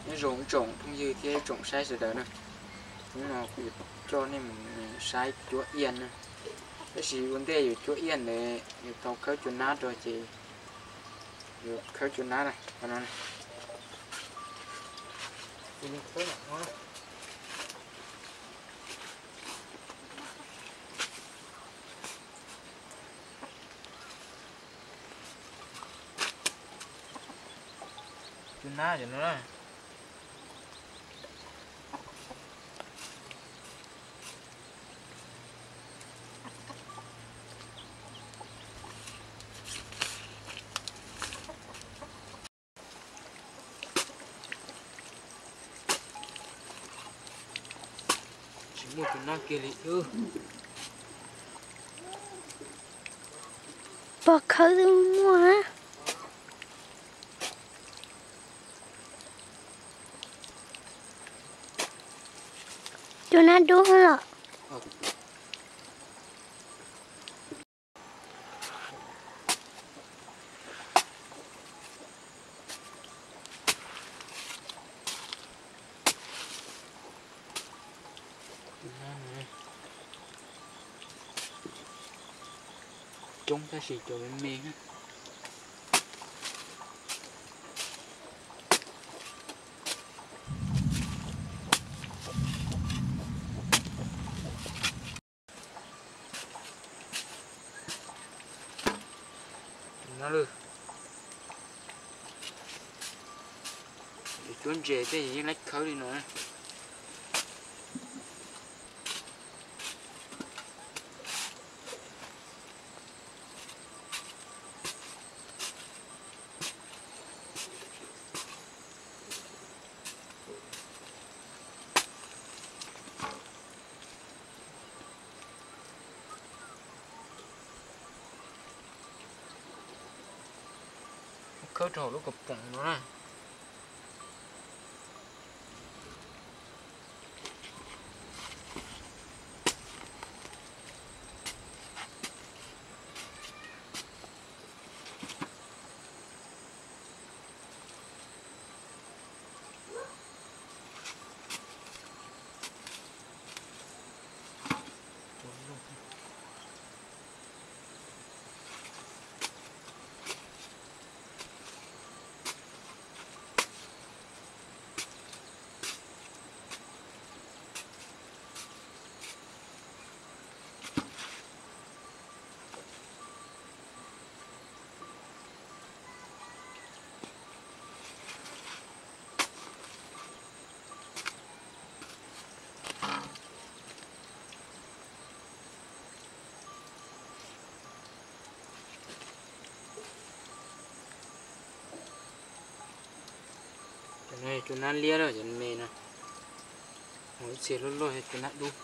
Nyob zoo ib tsoom phooj ywg thiab ib tsoom saib sawv daws na. Hnub no kuv yuav coj nej mus saib cuab iaj na. Tab sis ua ntej yuav cuab iaj ntawd yuav tau khawb cua nab rau ces yuav khawb cua nab na, qhov no na. Cua nab cov no na. Tsis muaj tus nab kiag li. Pog khawb twb muaj. Cua nab dub los. Coob tab sis cov me me. Cuab ntses tej yeej laib khawb li no. Khawb rau hauv lub kaus poom no na. Cov no yog cua nab liab, cov me no, ib txhia loj loj yog cua nab dub.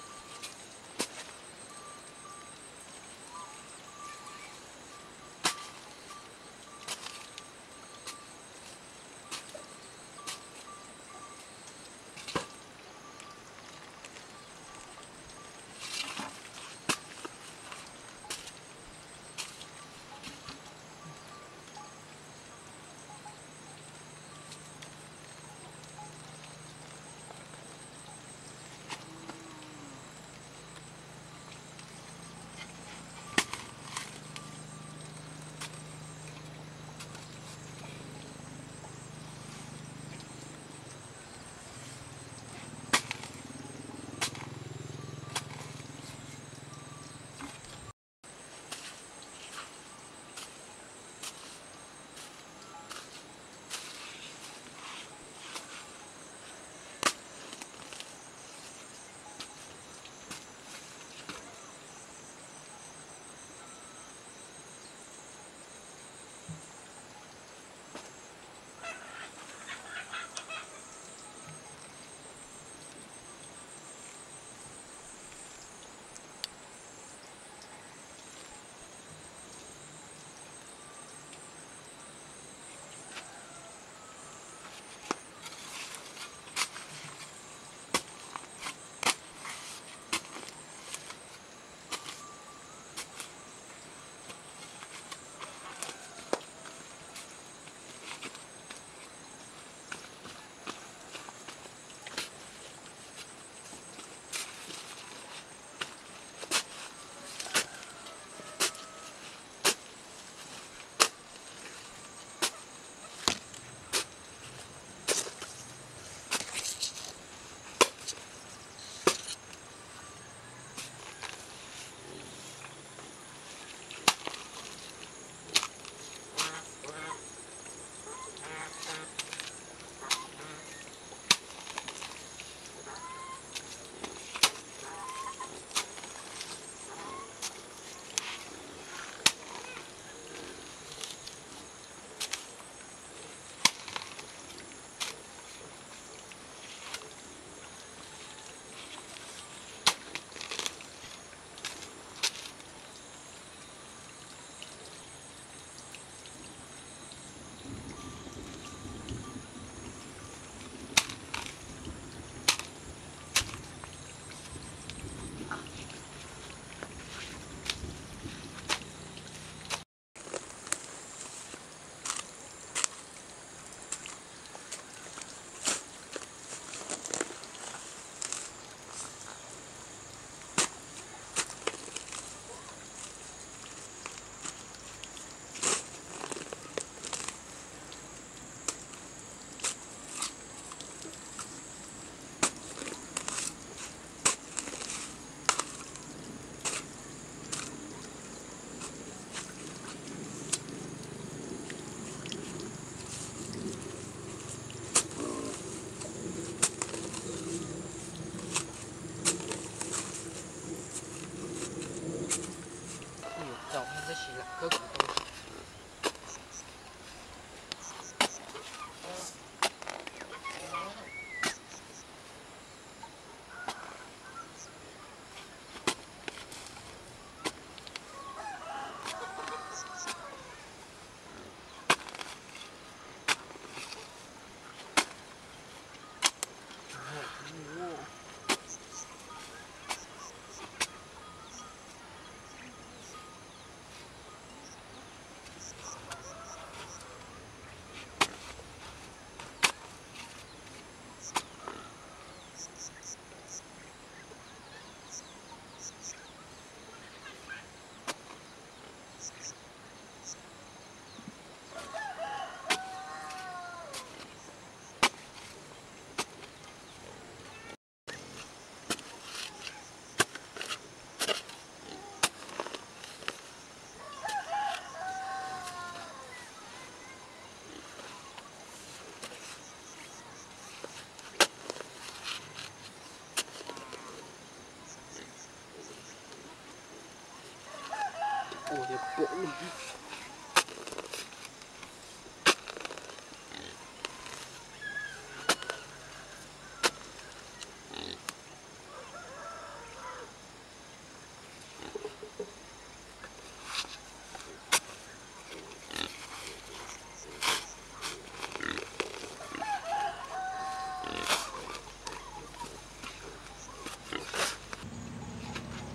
Pom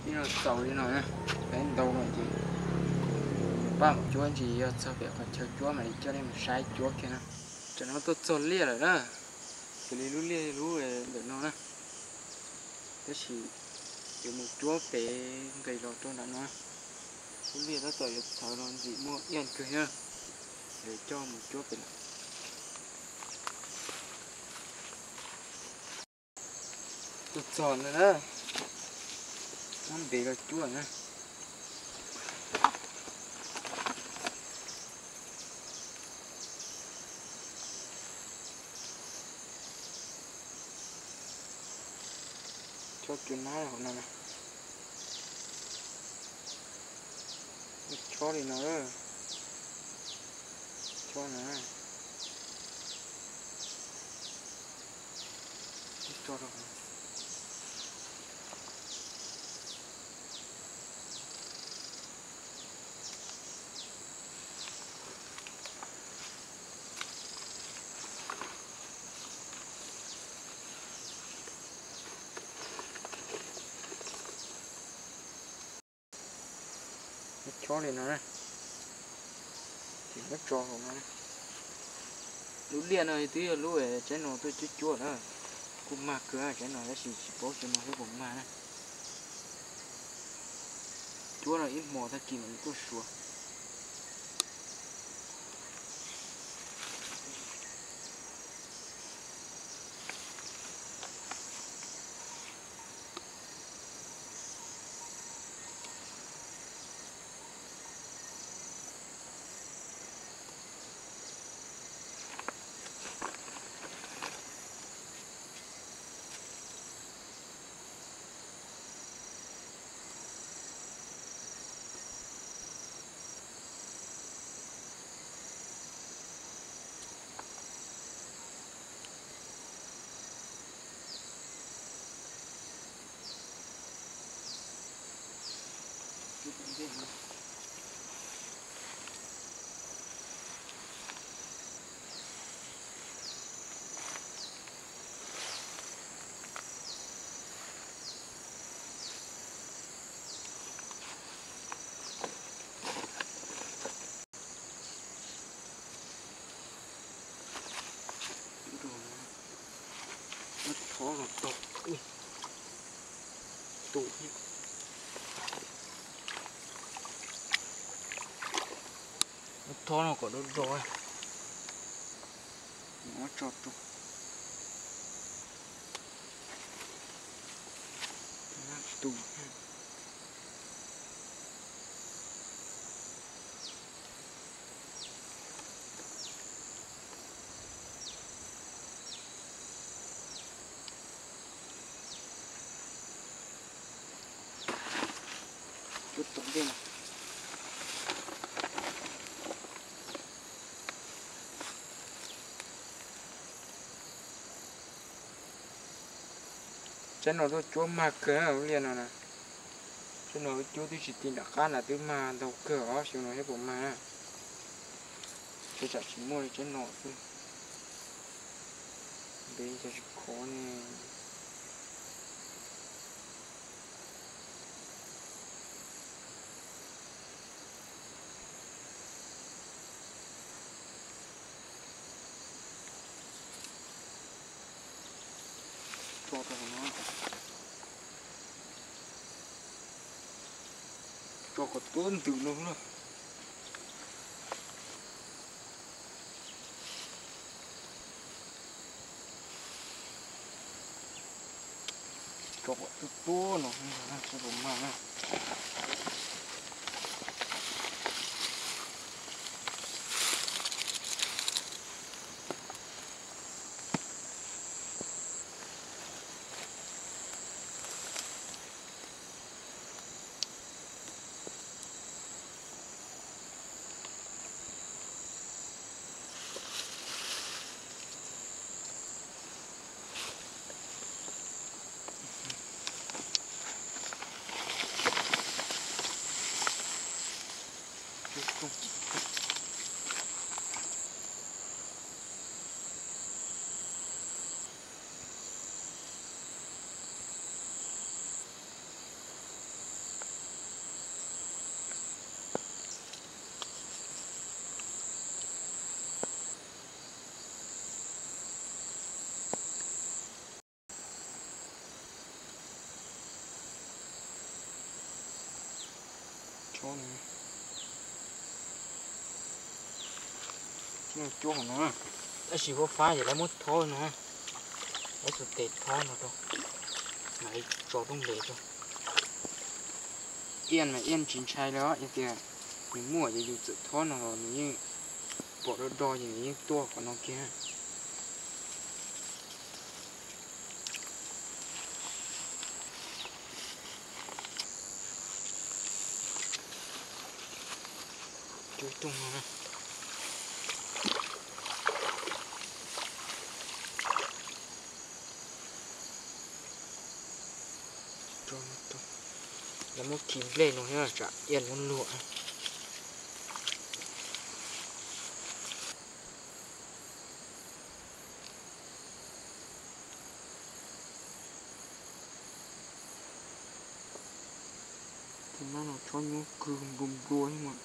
Ib no txaus li no na, peb ntau no ces pab mus cuab ntsis yog txog pem qhov chaw cuab mam li coj nej mus saib cuab kiag na. Tam no tuaj txog liaj lawm na, xws li lub liaj lub ntawm no na, tab sis yuav mus cuab pem nqis los rau nram no. Lub liaj tab tom yuav txhawv los ntxim muaj iab kawg na, yuav coj mus cuab pem no. Tuaj txog ntawd na, muab ntev los cuab na. Chob cua nab hauv no na. Chob li no, chob no, tso rau. Chob li no, ces muab tso hauv no. Lub liaj no twb yog lub tsaib no tuaj cuab cuab na, kuj mag kawg tsaib no tab sis tsis paub xyoo no thiab puas mag na. Cuab no ib hmos tag kis mam li tuaj suav. Thov los tau, tus, thov no kom do do, muab tso rau, tus. Tsaib no tuaj cuab mag kawg lub liaj no na. Tsaib no wb cuab twb tsis ti nram qab na twb mag ntau kawg os, xyoo no thiab puas mag na. Tseem tsam tsis muaj li tsaib no xwb. Ntev cas tsis khov ne. Tso rau hauv no, tso kom tuab ntws no na. Tso kom tuab tuab no, tso kom mag na. Thob no, cuab hauv no, tab sis fab fab ces lawv muab thob no, lawv xuas tes thob no rau, mam li tso rooj nres rau. Iaj mas iaj tsis ntshai li os, yog tias nws muaj ces yus txawm thob no los nws yeej pom do do ces nws yeej tuaj qhov no kiag. Cuab ib rooj no na. Lawv muab khi nplej no thiab tsam iaj muab luag. Tus no no tshob nyuaj kawg nplua nplua thiab mas.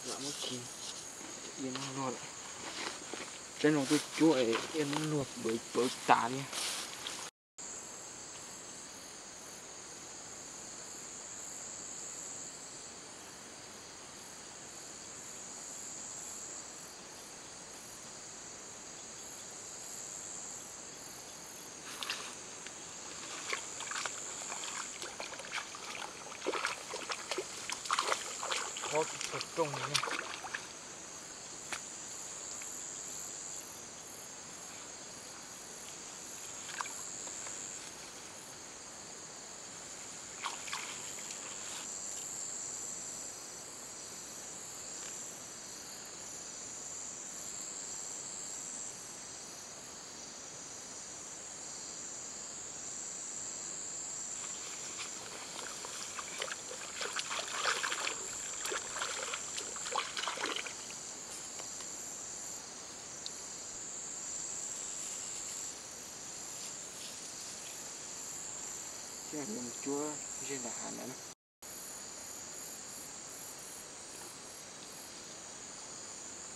Lam muab khi, iaj muab luag lawm. Tsaib no tuaj cuab es iaj muab luag pawv pawv tas li. Thob rooj. Thiab mus cuab ze ntawm hav ntawd na.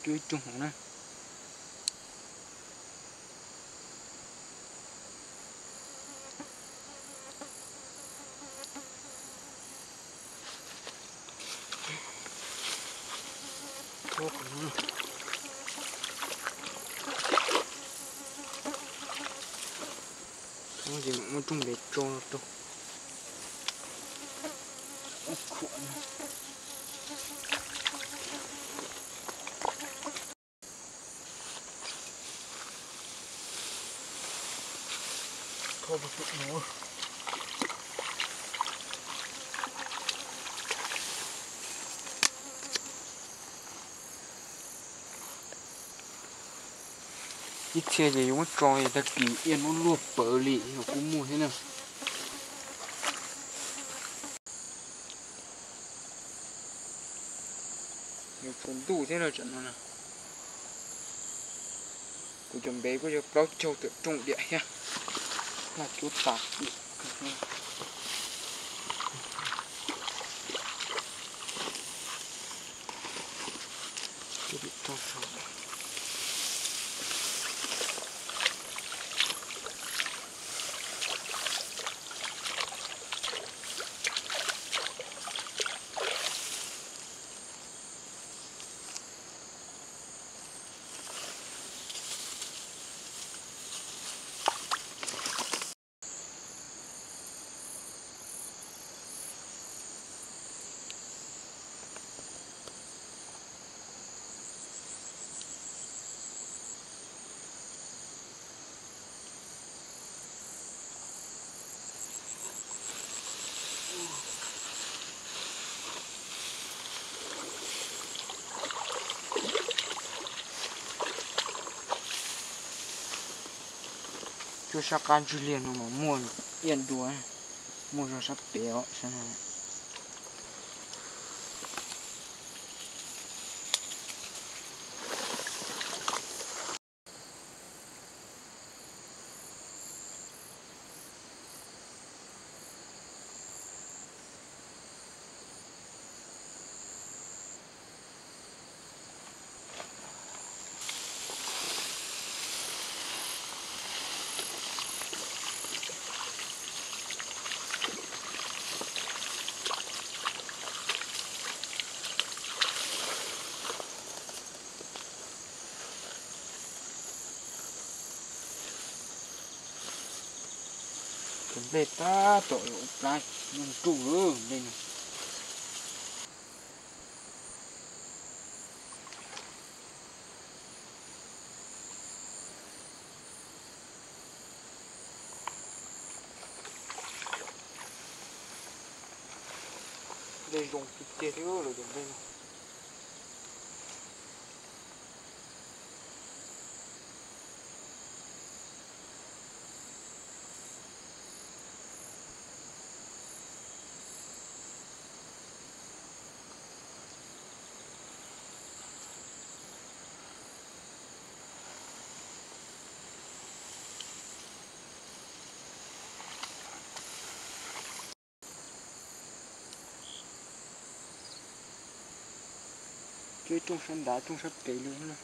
Cuab ib rooj hauv na. Ces mam muab rooj npe tso rau. Ib txhia ces yuav muab tso tag kis iaj muab luag pawv li los kuj muaj thiab na. Nws tsaus ntuj thiab no, kuv cov npe kuj yog plaub caug tawm rooj diam thiab. Noj cuab tas. Cuab sab qab ntswg liag no mas muaj iaj dua, muaj zog sab pem os. Nplej tab tom los plab nruj nruj lawm nplej no. Nplej zoo tiag tiag thiab lawm cov nplej no. Cuab rooj sab nrad rooj sab pem li na.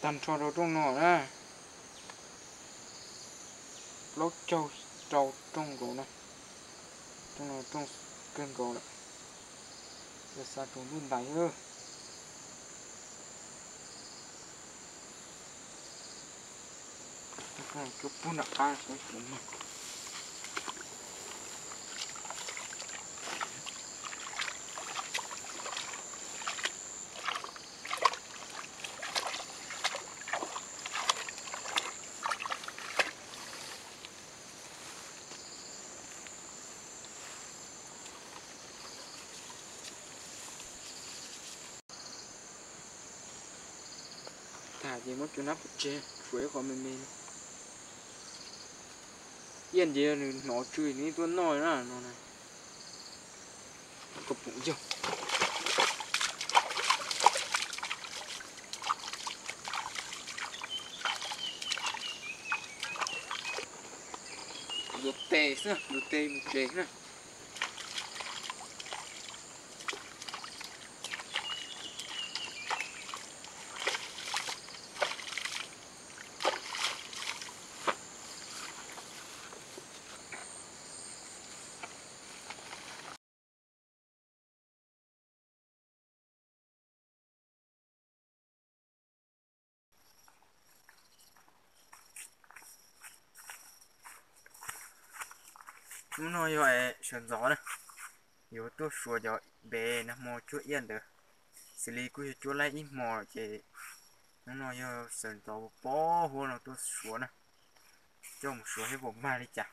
Tag nrho rau rooj no na. Plaub caug rau rooj nkaus na. Rooj no rooj kawg nkaus lawm. Yog xa rau ntuj ntais. Cuab pug nram qab kuv pum no. Tham ces muab cov nab pov tseg, tshuav ib qho me me. Iab ntsis nws hnov tsw nws tuaj noj na no na. Koj pum yog. Ntxuav tes xwb, ntxuav tes mus tsev na. Hnub no yog sawv ntxov na, yuav tuaj suav cov npe nag hmo cuab iab ntawd, xws li kuj yog cuab laib ib hmo lawm ces hnub no yog sawv ntxov pob huab no tuaj suav na, coj mus suav seb puas mag li cas.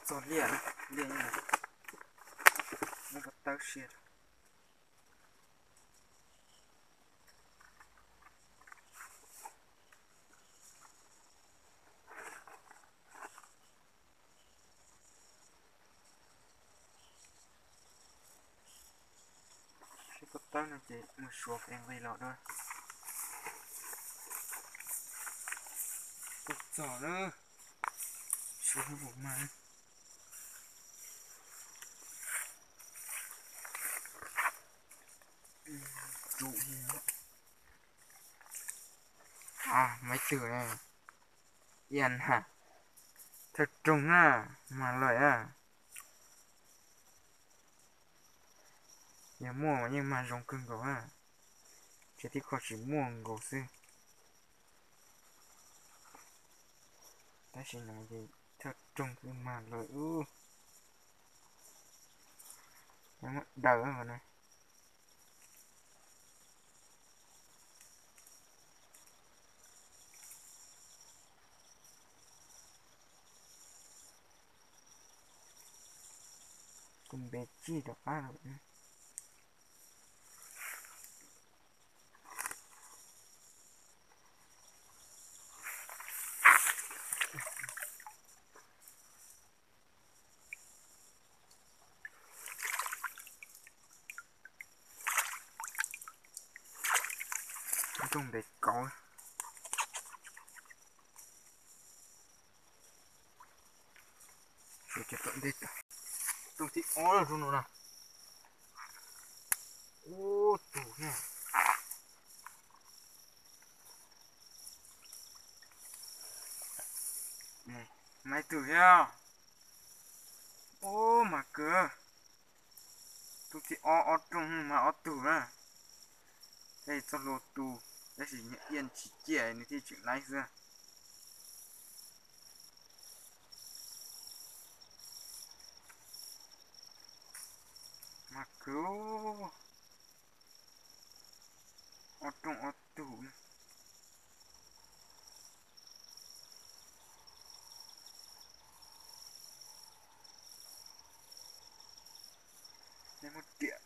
Txog liaj, liaj muab ko tawb siab. Sib ko tawb no ces mus suav es nqis los dua. Tuaj txog na, suav mus mag. Maiv twg na, iab na, thawj roog na, mag lawm na. Yog muaj mas yeej mag zoo kawg nkaus na, ces tib qho tsis muaj nkaus xwb. Tab sis no ces thawj roog twb mag lawm ub. Muab daws na. Tus npe txij rov qab lawm. Rooj npe kauv. Rooj thib ob lawm no na. Ub, tug na. Maiv tug thiab. Ub, mag kawg. Rooj thib ob, ob rooj mag ob tug na. Tej txoj hlua tu, tab sis nyob iab tsis ciaj nws thiaj tseem laib xwb. Mag kawg. Ob rooj ob tug. Nej muab riam.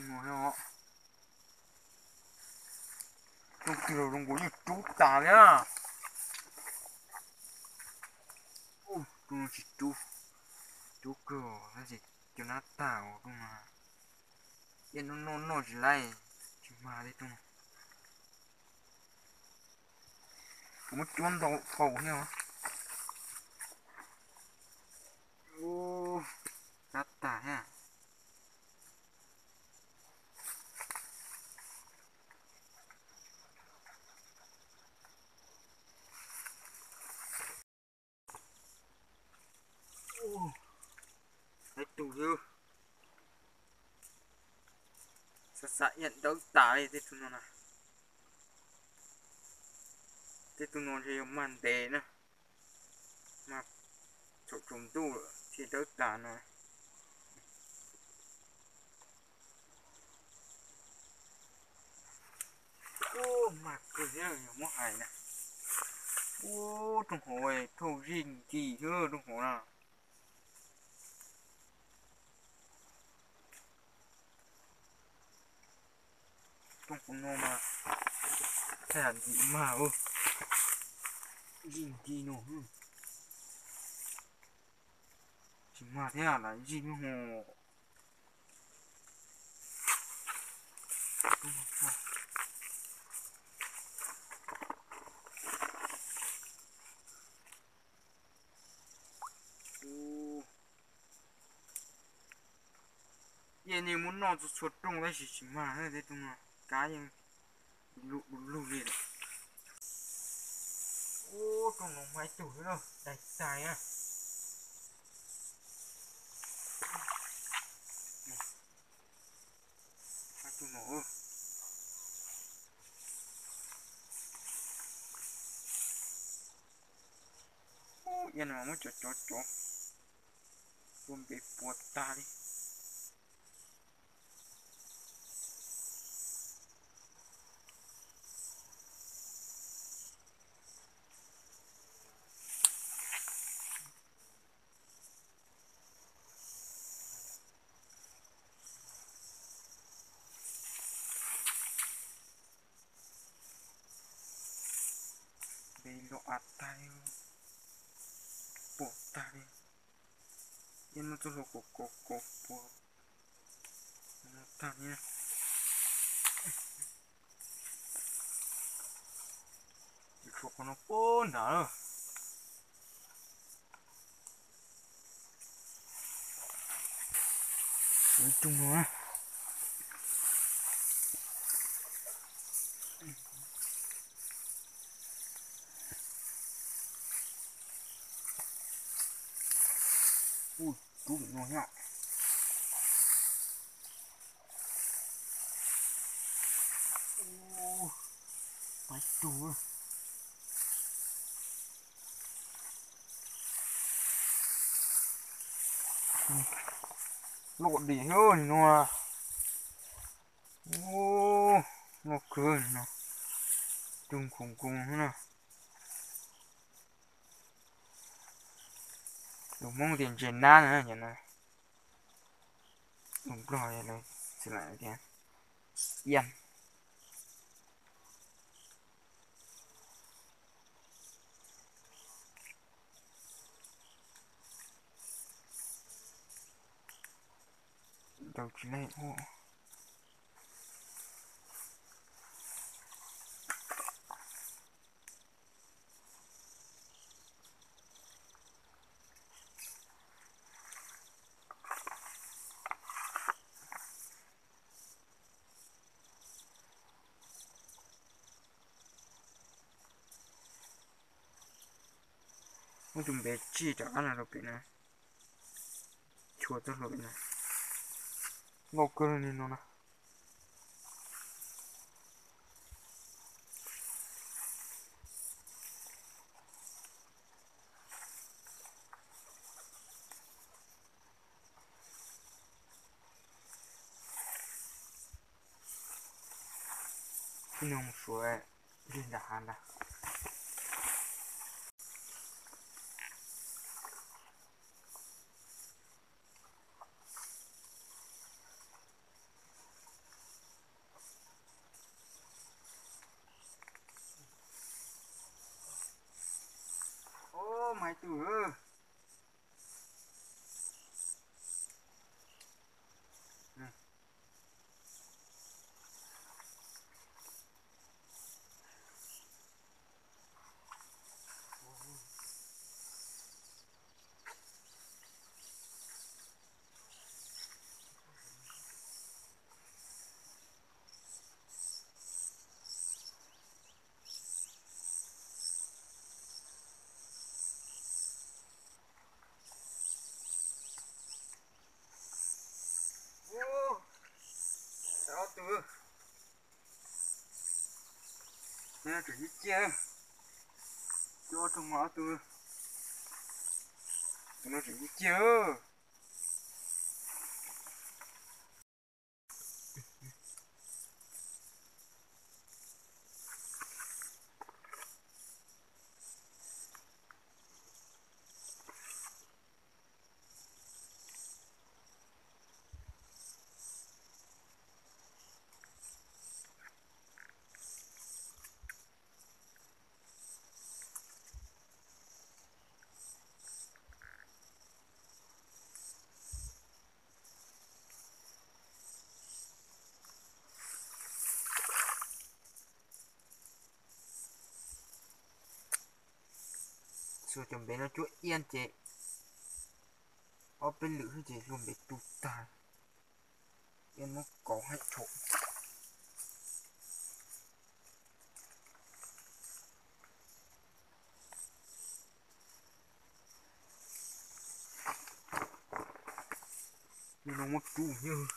Os, rooj twg los zoo nkaus yeej rub tas li na. Ub, rooj no tsis rub, rub kawg tab sis cov nab tag os rooj no. Yeej noj noj noj tsis laib, tsis mag li rooj no. Kuv muab cuab ntau faus thiab os. Ub, nab tag thiab. Ub, ib tug xwb. Xav xav iab dawb tas li tej tug no na. Tej tug no ntshe yog mag ntev na, mag thaum tsaus ntuj lawm thiaj dawb tas no. Ub, mag kawg thiab yog muab hais na. Ub, rooj hauv thauj zij nkim xwb rooj hauv na. Rooj kuv no mas thaij nkim mag, zij nkim no. Tsis mag thiab lam zij lub hos. Yeej niaj muab noj txhua txhua rooj tab sis tsis mag tej rooj no, kab yeej du lug du lug li lawm. Ub, rooj no mag ib tug xwb na, dai tag na. Ib tug no. Ub, yog no muab cov cov cov tua npe puas tag li. Npe los av tag li, puas tag li. Yeej muab txoj hlua kaus kaus kaus puas no tag li. Tshuav qhov no puag nrad lawm. Ib tug no na. Ui, rub lawm no thiab. Ub, pab tug. Loj dim thiab no. Ub, loj kawg no. Tug nkoos nkoos xwb na. Lus Hmoob tias ntses nab na, cov no. Lus Nplog lawv txhais lawm tias iab. Ntaus tsis laib ua. Muab tus npe tsij rov qab no rau pem na. Chua txoj hlua pem na. Loj kawg li no na. Ib no mus suav li nram hav ntag. Mas tus. Ob tug, tseem ciaj ciaj, ob tug mas ob tug, tus no tseem ciaj ciaj. Xuas cov npev no cuab iab ces ob peb lwm xwb ces luag npev tu tag. Iab muab kaus haib tshau. Tus no muab rub yog.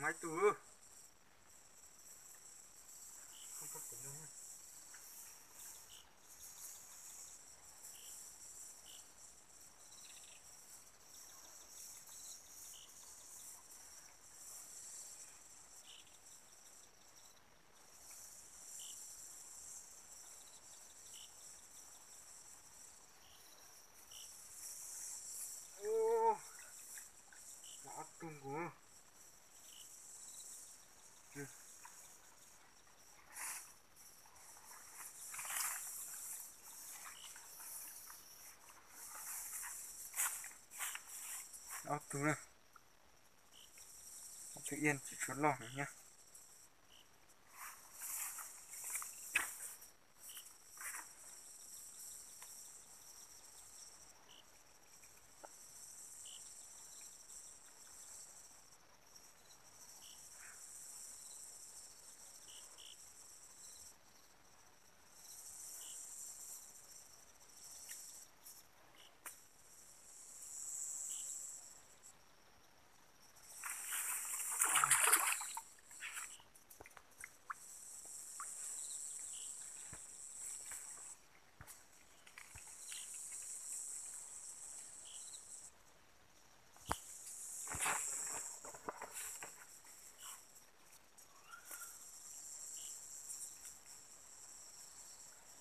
Mas ib tug. Ob tug nkaus. Ob tug na. Ob tug iab tsis tshua loj heev thiab.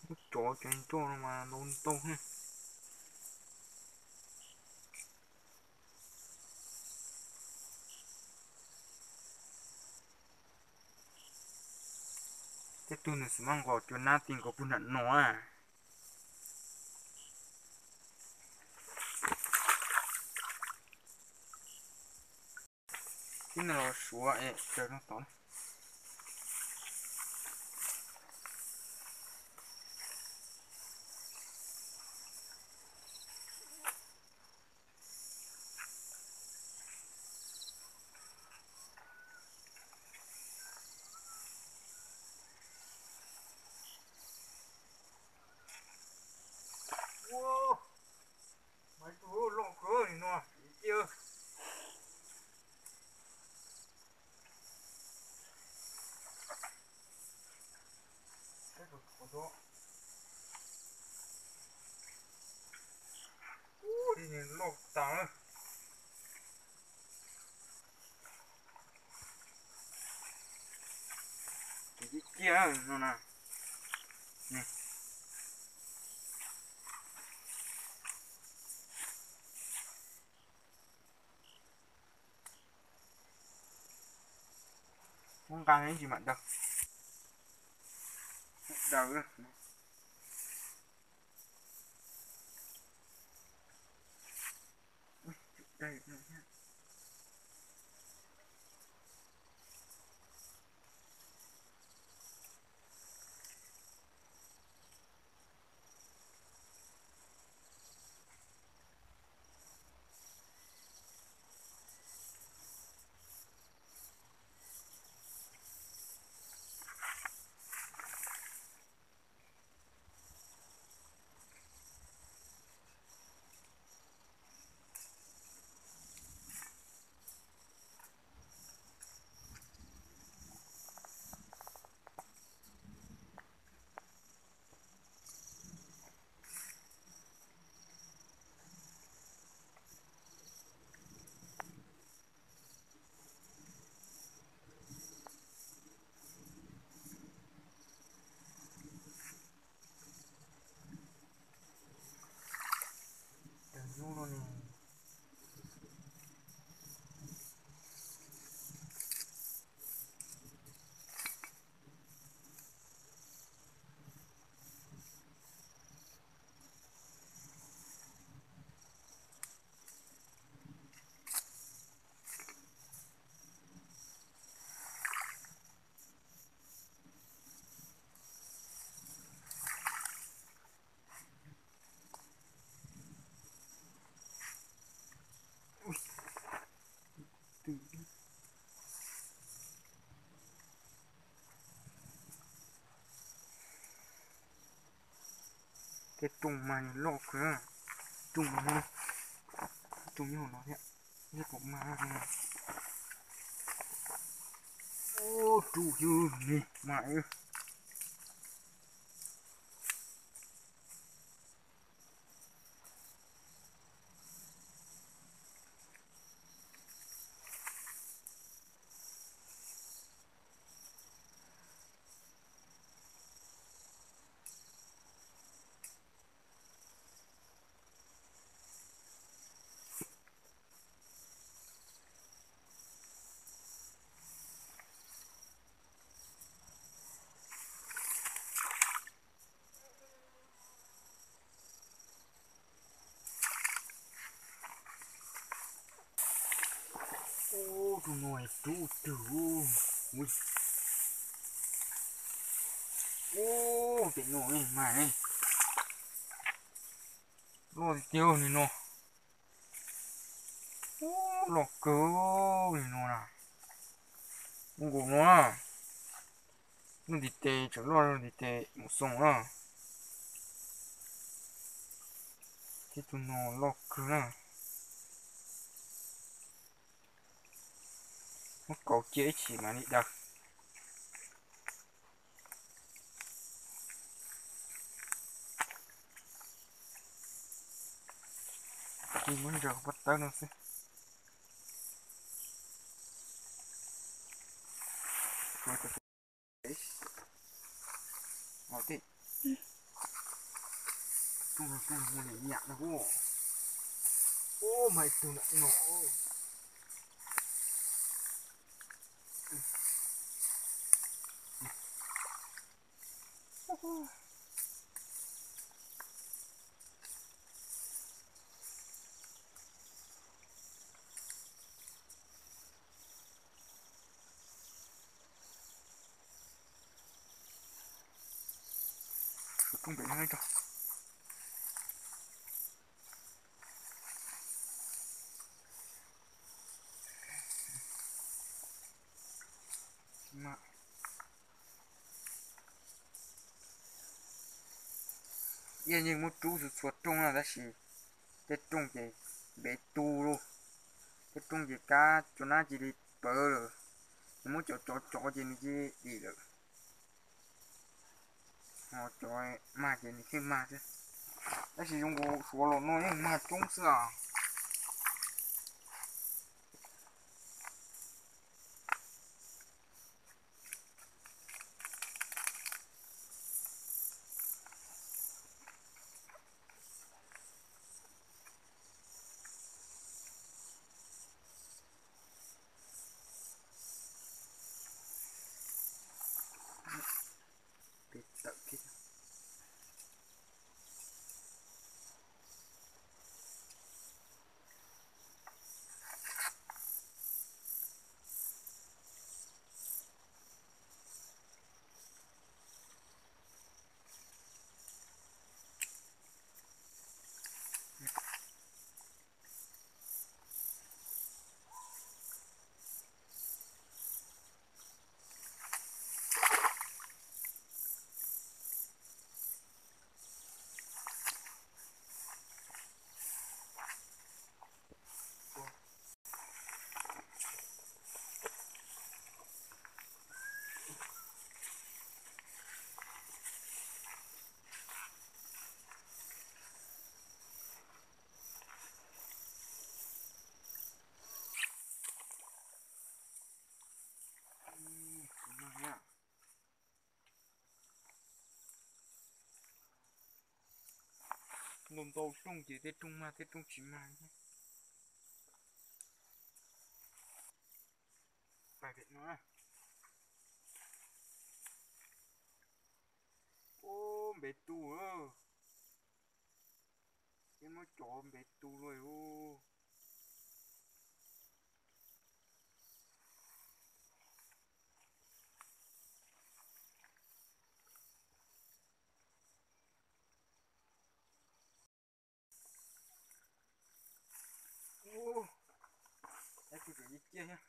Muab cov cov ntoj no mas ntau ntau thiab. Tej tug nws xav maj nqos cua nab ti nkaus puag nram no a. Tib no los suav es raws no tod na. Ua, mas tus loj kawg li no, cia. Ub, li nws loj tas. Tus tib kiag no na. Muab nqa ib ntsis mam daws. Daws. Tej rooj mas nws loj kawg, rooj no, rooj nyob hauv no thiab, nyob hauv mas. Ub, rub xwb ni mas. Ub, tus no rub twg. Ub, ub, pem no mas loj tiag tiag li no. Ub, loj kawg li no na. Ub, nkaus no na. Lub ntiv tes tseem loj, lub ntiv tes mus xoo na. Thiab tus no loj kawg na. Muab kaus cia ib chim mam li daws. Muab ntsaws pob tawb no xwb. Tus no kuj muaj nyam nyam no. Ub, mas ib tug no. Rooj pem no ib co. Iab yeej muab rub txhua txhua rooj na tab sis tej rooj ces npe tu lauj. Tej rooj ces kab cov nab cia li plawv lawm, ces muab cov tsov tsov ces nws cia li dim lawm. Ho cov mag ces nws thiaj mag xwb. Tab sis zoo nkaus suav los no yeej mag coob xwb os. Peb tawm kiag. Ntau ntau rooj ces tej rooj mag tej rooj tsis mag thiab. Pais pem no. Ub, npe tu lawm. Peb muab cov npe tu lawm lauj. Ub, ib tug tseem ciaj ciaj thiab.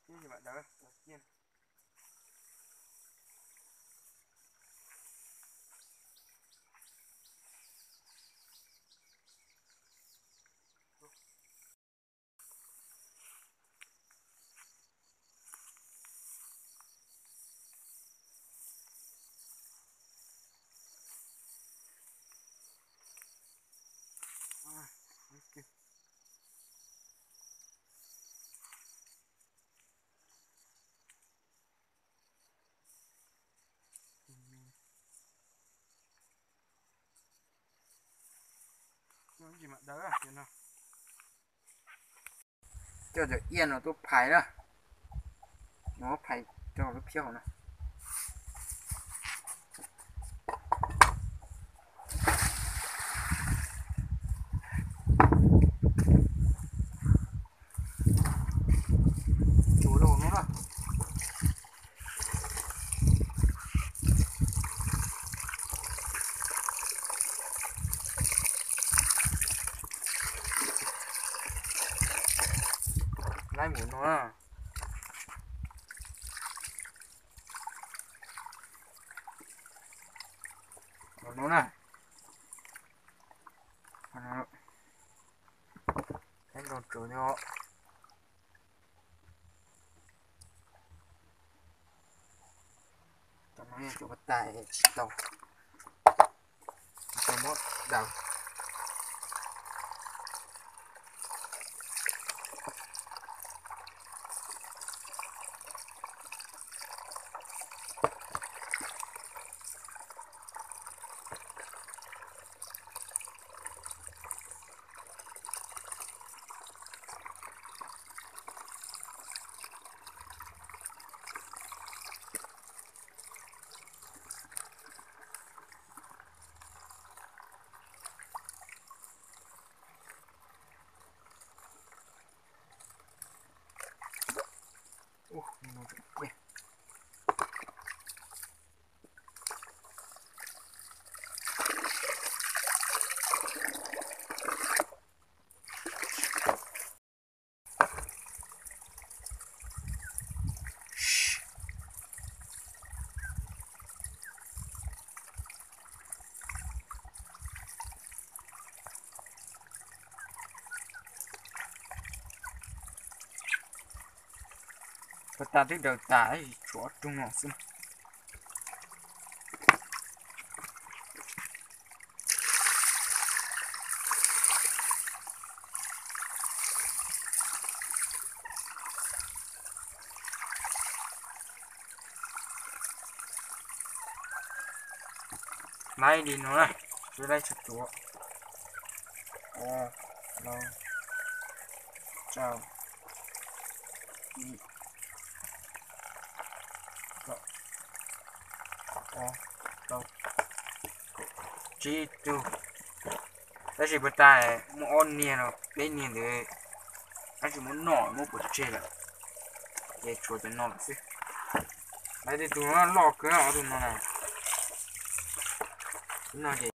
Ib yam dawb ciaj. Coj cov iab no tuaj phais na. No phais rau lub phiab hauv no. Tus no na. Laib mus no na. Tus no na. Laib nrog tsawv nyob. Tam no yog cov ko tais tsis tau, tsis tau muab daws. Puas tas twb daws tas, tshuav ob tug no xwb. Laib li no na, tsuav laib tsuav tsuav. Ob, plaub, tsawg, ib, plaub, ob, plaub, tsib tug. Tab sis puas tas muaj ob niag los peb niag ntawd, tab sis muab noj muab pov tseg lawm, ces tshuav cov no lawm xwb. Lawv tej tus no loj kawg, ob tug no na. Tus no ces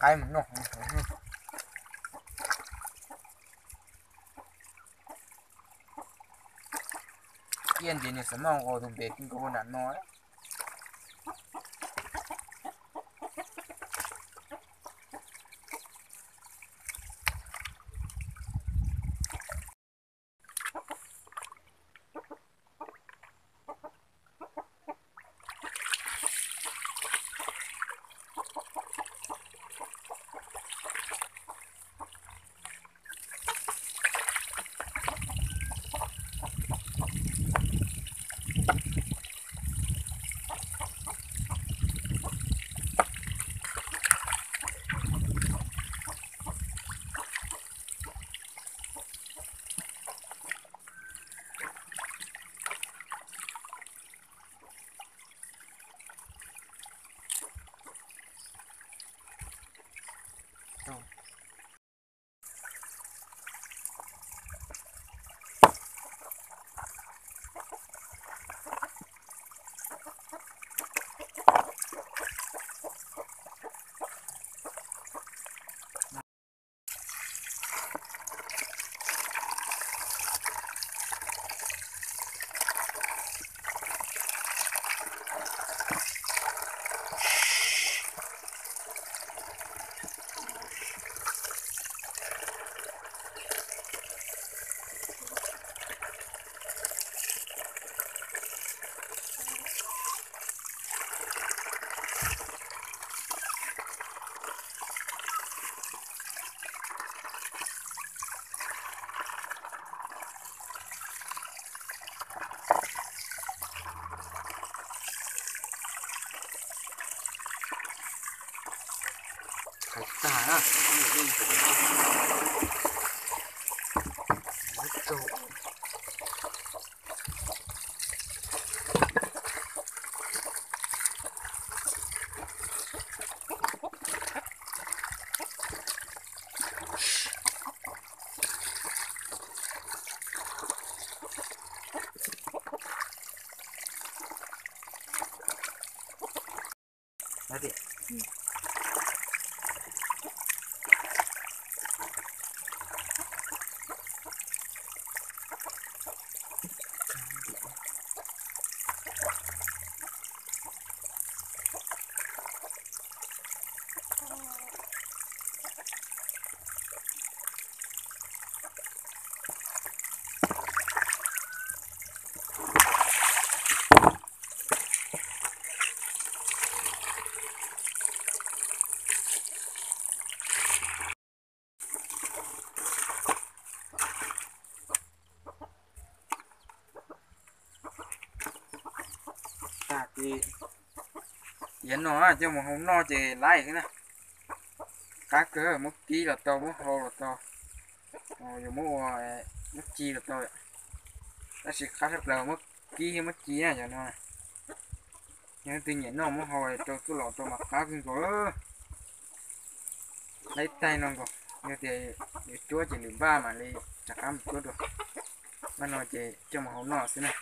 Qaib mus noj. Ciaj nti nws xav maj ua tus npe nkaus ua nram no. Hais tag na, Ces yav no coj mus hau noj ces laib na. Qab kawg, muab kib los tau, muab hau los tau, yuav muab ua, muab ci los tau. Tab sis qab tshaj plaws muab kib thiab muab ci na cov no. Yog leej twg nyiam noj muab hau rau txuj lom rau mas qab kawg nkaus. Laib taig no nkaus, yog tias yuav cuab ces lwm npaj mam li rov qab mus cuab dua. Npaj no ces coj mus hau noj xwb na.